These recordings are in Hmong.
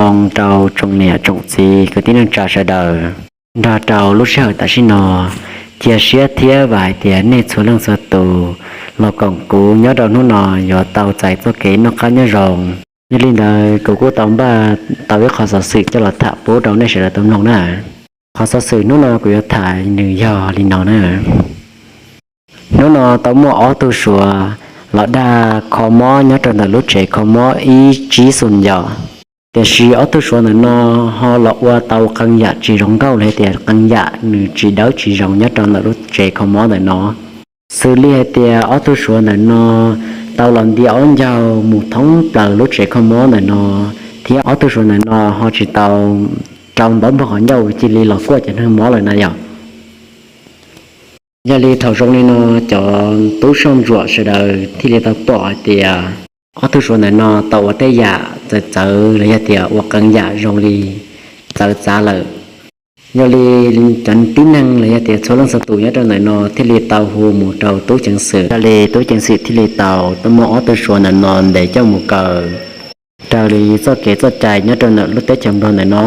Zoo rau tsoom niam tsoom txiv kwv tij neej tsa sawv daws nrog rau lub sij hawm tam sim no. Cia siab thiab vam hais tias nej txhua leej txhua tus los koom kuv nyob rau hnub no yuav tau txais txoj kev noj qab nyob zoo. Yog li ntawd kuv kuj tau npaj tau ib qhov xov xwm coj los tham pub rau nej sawv daws tau mloog na. Qhov xov xwm hnub no kuv yuav tham nws yog li no na. Hnub no tau muaj ob tug Suav los dag kho mob nyob rau ntawm lub tsev kho mob ib tsib xus yom. Tiam sis ob tug Suav ntawm no ho los ua tau qee yam tsis zoo nkauj los yog tias qee yam nws tsis dawb tsis zoo nyob rau ntawm lub tsev kho mob ntawm no. Xws li hais tias ob tug Suav ntawm no tau los nti ob ncaug mus thoob plaws lub tsev kho mob ntawm no, thiab ob tug Suav ntawm no ho tsis tau rau npawb npog qhov ncauj cia li los kuaj cov neeg mob lawm na yom. Yog li thaum zoo li no, cov tub soj ntsuam sawv daws thiaj li tau pom hais tias ob tug Suav ntawm no tau ua tej yam txawv txawv los yog tias ua qee yam zoo li txawv txav lawm. Yog li cov tib neeg los yog tias txhua leej txhua tus nyob rau ntawm no thiaj li tau hu mus rau tub ceev xwm. Yog li tub ceev xwm thiaj li tau muab ob tug Suav ntawm no ntes coj mus kaw raws li txoj kev txoj cai nyob rau ntawm lub teb chaws Nplog ntawm no.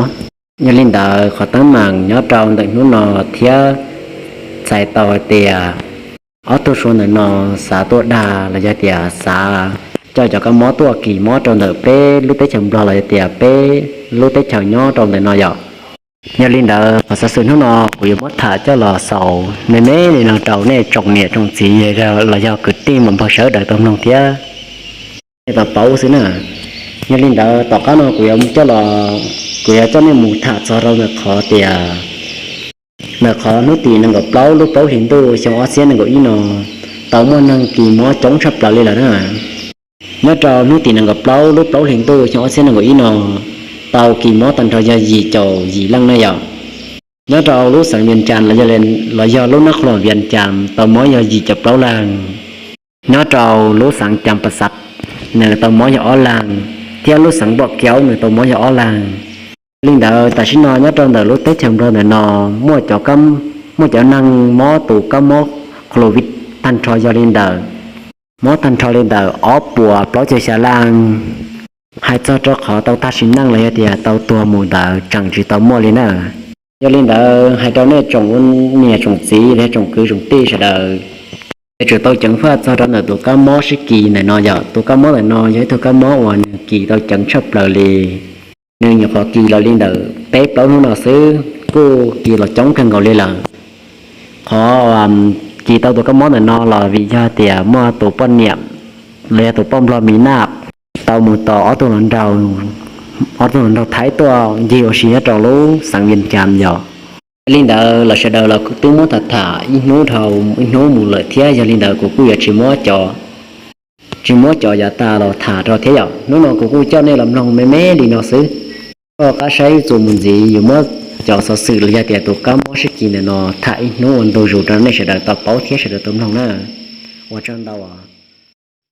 Yog li ntawd qhov teeb meem nyob rau ntawm hnub no thiab txhais tau hais tias ob tug Suav ntawm no xav tuaj dag los yog tias xav coj cov kab mob tuaj kis mob rau ntawm peb lub teb chaws Nplog los yog tias peb lub teb chaws nyob rau ntawm no yom. Yog li ntawd qhov xov xwm hnub no kuv yuav muab tham coj los xaus me me li no rau nej tsoom niam tsoom txiv los yog kwv tij muam npawg sawv daws tau mloog thiab nej tau paub xwb na. Yog li ntawd tom qab no kuv yuav coj los, kuv yuav coj nej mus tham txog rau ntawm qhov tias ntawm qhov hnub tim nees nkaum plaub lub plaub hlis ntuj xyoo ob txhiab nees nkaum ib no tau muaj neeg kis mob coob tshaj plaws li lawm na. Nyob rau hnub tim nees nkaum plaub lub plaub hlis ntuj xyoo ob txhiab nees nkaum ib no tau kis mob tag nrho yog yim caum yim leej na yom. Nyob rau lub xeev Vias Cas los yog lub nab qhlo Vias Cas tau mob yog yim caum plaub leeg. Nyob rau lub xeev Cas Pas Xav nws tau mob yog ob leeg, thiab lub xeev Npom Kiaub nws tau mob yog ob leeg. Li ntawd tam sim no nyob rau ntawm lub teb chaws Nplog ntawm no muaj cov, muaj cov neeg mob tus kab mob Covid tag nrho yog li ntawm, mob tag nrho li ntawm ob puas plaub caug xya leej. Hais txog rau qhov tau tag sim neej los yog tias tau tuag mus ntawd tseem tsis tau muaj li na. Yog li ntawd hais rau nej tsoom niam tsoom txiv los yog tsoom kwv tsoom tij sawv daws, yuav tsum tau ceev faj txog rau ntawm tus kab mob sib kis ntawm no yom. Tus kab mob ntawm no yog ib tug kab mob uas nws kis tau ceev tshaj plaws li. Nws nyuam qhuav kis los li ntawm peb plaub hnub no xwb kuj kis los coob kawg nkaus li lawm. Qhov kis tau tus kab mob ntawm no los vim yog tias muaj tus poj niam los yog tus poj nplog Mi Naj tau mus tos ob tug hluas nraug, ob tug hluas nraug Thaib tuaj ncig ua si nyob rau lub xeev Vias Cas yom. Li ntawd lawv sawv daws los twb muab tham tham ib hnub dhau ib hnub mus lawm thiab, yog li ntawd kuv kuj yuav tsis muab cov, tsis muab cov yav tas los tham rau thiab yom. Hnub no kuv kuj coj nej los mloog me me li no xwb. Koj qab saib txuas mus ntxiv yuav muab cov xov xwm los yog tias tus kab mob sib kis ntawm no tham ib hnub ua ntu zus rau nej sawv daws tau paub thiab sawv daws tau mloog na. Ua tsaug ntau.